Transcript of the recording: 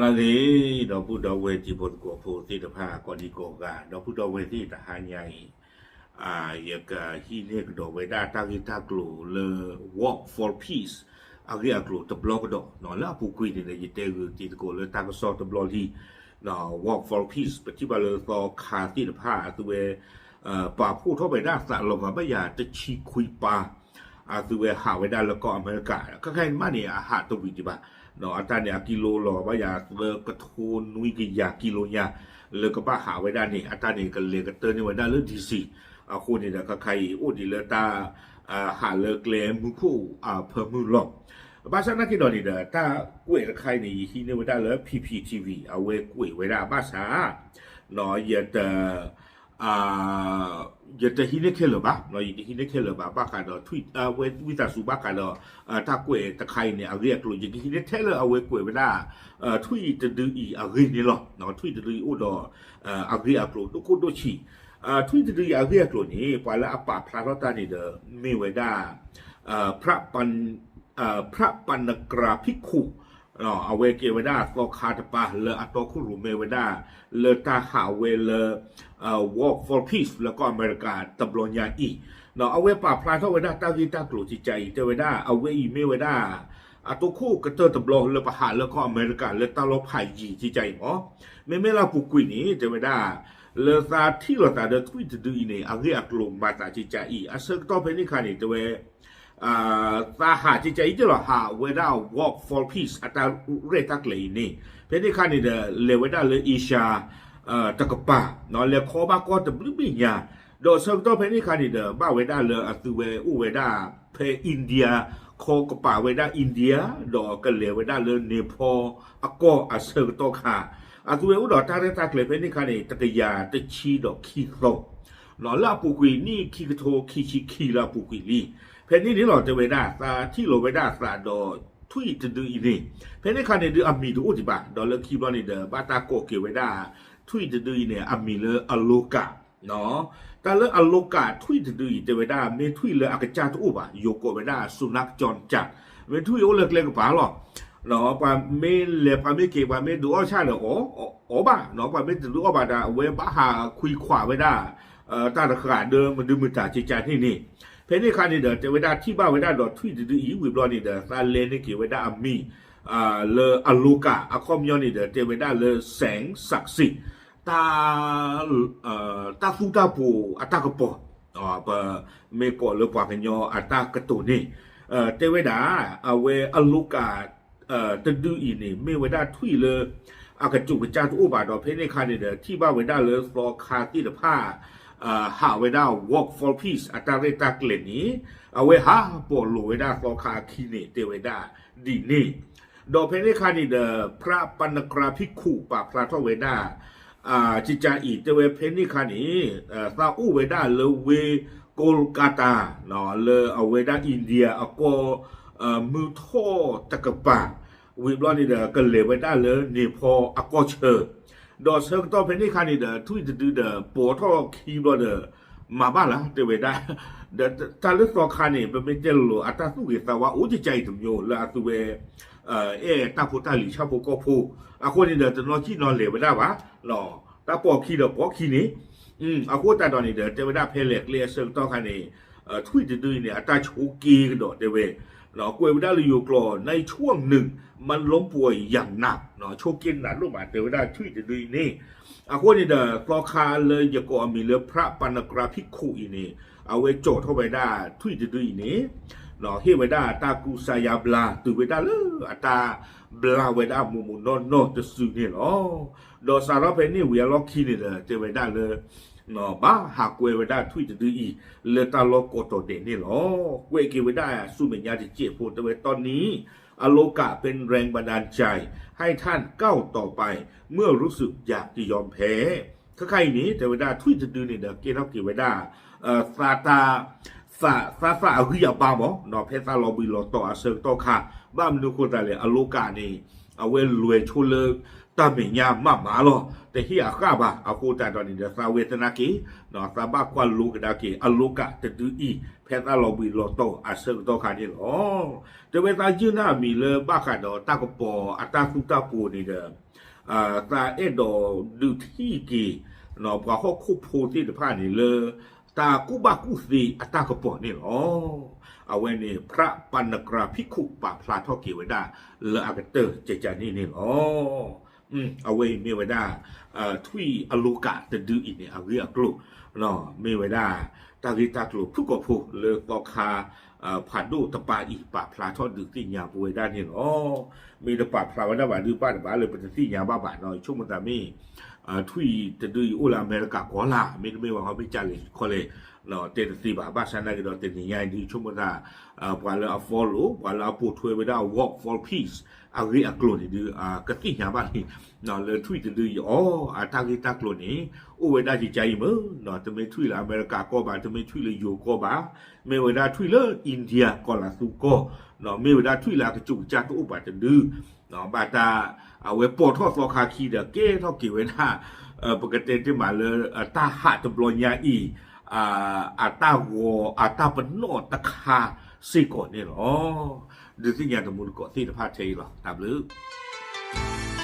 လၢန့ၣ် ဒီပုၢ်ဒီဝဲၢ်တံၤဖိသကိးဖိသ့ၣ်တဖၣ် ကိးဒံကိးဂၤ ဒီပုၢ်ဒီဝဲၢ်သ့ၣ်တဟါညါအံၤ ယကဟံးန့ၢ်ကဒီးဝဲဒၣ်တၢ်ဂ့ၢ်တၢ်ကျိၤလၢ Walk for Peace အဂ့ၢ်အကျိၤတဘျီကဒီး လၢအပူၤကွံာ်န့ၣ်ဒီး ယတဲဂုာ်တံၤသကိးလၢတၢ်ကစီၣ်တဘျီလံ Walk for Peace ပထံၣ်ဘၣ်လၢသီခါသ့ၣ်တဖၣ်အသုဝဲ ပာ်ဖှိၣ်ထီၣ်ဝဲဒၣ်သးလီၤဂာ်ဘၣ်ယၤတဆံခွံပၢ အသုဝဲဟးဝဲဒၣ်လၢကီၢ်အမဲရကၤ ခဲခါအံၤမးန့ၣ် အဟးတဝံၤဒံးဘၣ် အတၢ်န့ၣ်အကံလိလီၤဘၣ်ယၤသၢကထိနွံကယၤကံလိညါ လၢကဘၣ်ဟးဝဲဒၣ်န့ၣ် အတၢ်န့ၣ်ကလဲၤကတၢၢ်န့ၢ်ဝဲဒၣ်လၢ D C အဃိန့ၣ်ဒီး ခဲခါအံၤအိၣ်ဒံးလၢတၢ် ဟးလၢကျဲမူခိၣ်အဖၢမုၢ်လီၤ. ဘၣ်ဆၣ်နာ်က့ဒီးန့ၣ်ဒီး တၢ်ကွဲးတခါအံၤန့ၣ် ယဟံးန့ၢ်ဝဲဒၣ်လၢ P P T V အဝဲကွဲးဝဲဒၣ်ဘၣ်ဆၣ် ယတ ယတဟံးန့ၢ်ခဲလၢာ်ဘၣ်, ယတဟံးန့ၢ်ခဲလၢာ်ဘၣ် ဘၣ်ဃးဒီး tweet အဝဲဝံသးစူၤဘၣ်ဃးဒီး တၢ်ကွဲးတခါအံၤန့ၣ် အဂ့ၢ်အကျိၤ ယကဟံးန့ၢ်ထဲလၢအဝဲကွဲးဝဲဒၣ် tweet တဒုအံၤအဂ့ၢ်န့ၣ်လီၤ. tweet တဒုအံၤအိၣ်ဒီး အဂ့ၢ်အကျိၤဒိၣ်ခိၣ်ဒိၣ်ဆံး, tweet တဒုအံၤအဂ့ၢ်အကျိၤန့ၣ် ပှၤလၢအပာ်ဖျါထီၣ်တၢ်န့ၣ်ဒီး မ့ၢ်ဝဲဒၣ် ဖြတ်ပဏ္ဏာ ဖြတ်ပဏ္ဏာ ဘိက္ခု အဝဲကဲဝဲဒၣ်သီခါတပၤလၢအတီခိၣ်ရိၣ်မဲဝဲဒၣ် လၢတၢ်ဟးဝဲလၢ Walk for Peace လၢကီၢ်အမဲရကၤတဘျီညါအံၤ, အဝဲပာ်ဖျါထီၣ်ဝဲဒၣ်တၢ်ဂ့ၢ်တၢ်ကျိၤကကါအံၤ တဲဝဲဒၣ် အဝဲအံၤမ့ၢ်ဝဲဒၣ် အတီခိၣ်ကတၢၢ်တဘျီလၢပဟးလၢကီၢ်အမဲရကၤ လၢတၢ်လီၤဖးယံၤကကါအံၤမး, မ့မ့ၢ်လၢအပူၤကွံာ်န့ၣ် တဲဝဲဒၣ် လၢသးထံၣ်လိာ်သးဒီး tweet တဒုအံၤန့ၣ် အဂ့ၢ်အကျိၤမၤသးကကါအံၤ အဆၢကတီၢ်ဖဲန့ၣ်ခါန့ၣ် တဲဝဲ သးဟးကကါအံၤတ့ၢ်လီၤ ဟးဝဲဒၣ် Walk for Peace အတၢ်ရဲၣ်တၢ်ကျဲၤအံၤန့ၣ် ဖဲန့ၣ်ခါန့ၣ်ဒီး လဲၤဝဲဒၣ်လၢ Asia တကပၤ လဲၤခီဘၣ်ကီၢ်တဘျုးဘ့ၣ်ညါ, ဒီးဆၢကတီၢ်ဖဲန့ၣ်ခါန့ၣ်ဒီး ဘၣ်ဝဲဒၣ်လၢအသုဝဲအိၣ်ဝဲဒၣ် ဖဲ India ခီကပၤဝဲဒၣ် India ဒီးကလဲၤဝဲဒၣ်လၢ Nepal အကီၢ်အဆၢကတီၢ်ခါ, အသုဝဲအိၣ်ဒီးတၢ်ရဲၣ်တၢ်ကျဲၤဖဲန့ၣ်ခါန့ၣ် တကယၤတဆံဒီးခံသီ လၢအပူၤကွံာ်နံၣ်ခံကထိခံဆံခံလၢအပူၤကွံာ်လံ. ဖဲန့ၣ်န့ၣ်လီၤ တဲဝဲဒၣ် သးထံၣ်လိာ်ဝဲဒၣ်အသးဒီး tweet တဒုအံၤန့ၣ် ဖဲန့ၣ်ခါန့ၣ်ဒုးအမံၤတအိၣ်ဒံးဘၣ် ဒီးလၢခံဘျီန့ၣ်ဒီး ဘၣ်တၢ်ကိးက့ၤဝဲဒၣ် tweet တဒုအံၤန့ၣ် အမံၤလၢ Aloka တၢ်လၢ Aloka tweet တဒုအံၤ တဲဝဲဒၣ် မ့ၢ် tweet လၢအကစၢ်တအိၣ်ဘၣ် ယိၤကိးဝဲဒၣ် Sunak Jongchon မ့ၢ် tweet အိၣ်လၢကျဲကပၤလီၤ. ပှၤမ့ၢ်လဲၤ ပှၤမ့ၢ်က့ၤ ပှၤမ့ၢ်ဒုးအီၣ်ဆၣ်ဒီး အီၣ်ဘၣ်, ပှၤမ့ၢ်တဒုးအီၣ်ဘၣ်ဒီး အဝဲဘၣ်ဟးခွံခွးဝဲဒၣ် တၢ်တဃာ်ဒီးမဒုမတၤကကါန့ၣ်န့ၣ်, ဖဲန့ၣ်ခါန့ၣ်ဒီး တဲဝဲဒၣ်ထံၣ်ဘၣ်ဝဲဒၣ်ဒီး tweet တဒုအံၤ ဝံၤဘျီန့ၣ်ဒီး သးလဲန့ၢ်က့ၤဝဲဒၣ်အမံၤ လၢ Aloka အခီပညီန့ၣ်ဒီး တဲဝဲဒၣ်လၢ စဲၣ်စးစံး တၢ် တၢ်သူတၢ်ပှီၤအတၢ်ကပီၤ, ပမ့ၢ်ကိးလၢပှၤကညီအတၢ်ကတိၤန့ၣ်, တဲဝဲဒၣ် အဝဲ Aloka တဒုအံၤန့ၣ် မ့ၢ်ဝဲဒၣ် tweet လၢ အကစၢ်ကစၢ်တအိၣ်ဘၣ်ဒီး ဖဲန့ၣ်ခါန့ၣ်ဒီး ထံၣ်ဘၣ်ဝဲဒၣ်လၢသီခါသ့ၣ်တဖၣ် ဟးဝဲဒၣ် Walk for Peace အတၢ်ရဲၣ်တၢ်ကျဲၤန့ၣ် အဝဲဟးပိာ်လိာ်ဝဲဒၣ်သီခါအခံန့ၣ် တဲဝဲဒၣ်ဒ်န့ၣ်, ဒီးဖဲန့ၣ်ခါန့ၣ်ဒီး ဖြတ်ပဏ္ဏာ ဘိက္ခု ပာ်ဖျါထီၣ်ဝဲဒၣ် ကကါအံၤ တဲဝဲဖဲန့ၣ်ခါန့ၣ် သးအိၣ်ဝဲဒၣ်လၢဝ့ၢ် Kolkata လၢအဝဲဒၣ် India အကီၢ် မုၢ်ထီၣ်တကပၤ, ဝံၤဘျီန့ၣ်ဒီး ကလဲၤဝဲဒၣ်လၢ Nepal အကီၢ်ဆၢ, ဒီးဆၢကတီၢ်ဖဲန့ၣ်ခါန့ၣ်ဒီး tweet တဒုဒီး ပိာ်ထီၣ်ခံဘျီဒီး မၤဘၣ်လၢ တဲဝဲဒၣ်, ဒီးတၢ်လၢသီခါန့ၣ် ပမ့ၢ်တဲလိၤလိၤ အတၢ်သူၣ်ဂ့ၤသးဝါအိၣ်ကကါအံၤတမျိုး လၢအသုဝဲ အဲၣ်တၢ်ဖိတၢ်လံၤဆၣ်ဖိကီၢ်ဖိ, အဃိန့ၣ်ဒီး တနီၤစံၣ်နီၤလဲၤဝဲဒၣ်ဘၣ်, တၢ်ပိာ်ခံဒီးပိာ်ခံန့ၣ်, အဃိသတးဒီးန့ၣ်ဒီး တဲဝဲဒၣ်ဖဲလဲၣ်ကျဲအဆၢကတီၢ်ခါန့ၣ် tweet တဒုအံၤန့ၣ် အတၢ်ဆိးက့ကဒီးတဲဝဲ, ကွဲးဝဲဒၣ်လၢယိၤကျိာ် ในช่วงหนึ่งมันล้มป่วยอย่างหนัก ဆိးက့နးဒိၣ်မး တဲဝဲဒၣ် tweet တဒုအံၤန့ၣ်, အဃိန့ၣ်ဒီး သီခါလၢယကိးအမံၤလၢ ဖြတ်ပဏ္ဏာ ဘိက္ခု အံၤန့ၣ် အဝဲကၠီၣ်ထီၣ်ဝဲဒၣ် tweet တဒုအံၤန့ၣ် ဟ့ၣ်ဝဲဒၣ်တၢ်ကူစါယါဘျါ တုၤဝဲဒၣ်လၢအတၢ်ဘျါဝဲဒၣ်မိၢ်မိၢ်နီၢ်နီၢ်တစုန့ၣ်လီၤ. ဒီးစးထီၣ်ဖဲန့ၣ်ဝံၤအလီၢ်ခံန့ၣ်ဒီး တဲဝဲဒၣ်လၢ ဘၣ်ဟးကွဲးဝဲဒၣ် tweet တဒုအံၤ လၢတၢ်လီၢ်ကိးတီၤဒဲးန့ၣ်လီၤ. ကွဲးက့ၤဝဲဒၣ်ဆူမဲာ်ညါတစဲးဖိ တဲဝဲတီနံၤ အလိုကเป็นแรงบันดาลใจให้ท่านก้าวต่อไปเมื่อรู้สึกอยากจะยอมแพ้ ခဲခါအံၤန့ၣ် တဲဝဲဒၣ် tweet တဒုန့ၣ်ဒီး ကဲထီၣ်က့ၤဝဲဒၣ် သးတၢ် သး သးသးအဂံၢ်အဘါမး ဖဲသးလီၤဘှံးလီၤတီၤအဆၢကတီၢ်ခါ, ဘၣ်မနုၤဃိသတးလဲၣ် အလိုကန့ၣ် အဝဲလဲၤဆိလၢ တၢ်မဲာ်ညါမးမးလီၤ. တဟ့ၣ်အဃၣ်ဘၣ်. အဃိသတးဒီးန့ၣ်ဒီး သးဝဲသနာ်က့ သးဘၣ်ကွၢ်လိကဒါက့ၤ အလိကၣ်တဒုအံၤ ဖဲသးလီၤဘှံးလီၤတီၤအဆၢကတီၢ်ခါန့ၣ်လီၤ. တဲဝဲသးယုၢ်န့ၢ်အမံၤလၢဘၣ်ဃးဒီးတၢ်ကပီၤအတၢ်သူတၢ်ပီၤန့ၣ်ဒီး သးအဲၣ်ဒိးဒုးထံၣ်က့ၤ ပှၤဟီၣ်ခိၣ်ဖိသ့ၣ်တဖၣ်န့ၣ်လၢ တၢ်ကူၣ်ဘၣ်ကူၣ်သ့အတၢ်ကပီၤန့ၣ်လီၤ. အဝဲန့ၣ် ဖြးပၤနကြၤဖံးခိၣ် ပာ်ဖျါထီၣ်က့ၤဝဲဒၣ်လၢအကတၢၢ်ကကန့ၣ်န့ၣ်လီၤ. အဝဲအံၤမ့ၢ်ဝဲဒၣ် ထွံၣ်အလိကၣ်တဒုအံၤန့ၣ် အဂ့ၢ်အကျိၤ မ့ၢ်ဝဲဒၣ် တၢ်ဂ့ၢ်တၢ်ကျိၤဖုၣ်ကိာ်ဖိလၢသီခါ ဖးဒိၣ်တပၤအံၤ ပာ်ဖျါထီၣ်ဒုးသ့ၣ်ညါပဝဲဒၣ်န့ၣ်လီၤ. မ့ၢ်တပာ်ဖျါဝဲဒၣ်ဘၣ်ဒုးဘၣ်တဘၣ်လၢပတသ့ၣ်ညါဘၣ်ဘၣ်နီၤ. ယဆိကမိၣ်သးမ့ၢ် ထွံၣ်တဒုအံၤအိၣ်လၢအမဲရကၤကီၢ်လၢ် မ့တမ့ၢ်ဝဲဟီမ့ၢ်ကလဲၣ်ခီလဲၣ် တဲတသ့ဘၣ်. ဘၣ်ဆၣ်သနာ်က့ဒီးတနံၤညါအံၤဒုး ယဆိကမိၣ်သး ပှၤလၢအ follow ပှၤလၢအပိာ်ထွဲဝဲဒၣ် Walk for Peace အဂ့ၢ်အကျိၤန့ၣ်ဒုး ကသ့ၣ်ညါဘၣ်လံ လၢထွံၣ်တဒုအံၤအီၤ အတၢ်ဂ့ၢ်တၢ်ကျိၤန့ၣ် အိၣ်ဝဲဒၣ်ကကါအံၤမ့ၢ် တမ့ၢ်ထွံၣ်လၢအမဲရကၤကီၢ်ဘၣ်, တမ့ၢ်ထွံၣ်လၢယိၤကီၢ်ဘၣ်, မ့ၢ်ဝဲဒၣ်ထွံၣ်လၢ India ကီၢ်လၤသူကီၢ်, မ့ၢ်ဝဲဒၣ်ထွံၣ်လၢအကစူးကစၢ်တအိၣ်ဘၣ်တဒု ဘၣ်တၢ် အဝဲပိာ်ထီၣ်သီခါခံဒီး ကဲထီၣ်က့ၤဝဲဒၣ် ပကတဲတ့ၢ်မးလၢ တၢ်ဟးတဘျီညါအံၤ အတၢ်ဂီၤ အတၢ်ပနီၣ်တခါစ့ၢ်ကီးန့ၣ်လီၤ. ဒုးသ့ၣ်ညါတမူတကိးသ့ၣ်တဖၣ်ထဲအံၤလီၤ. တၢ်ဘျုး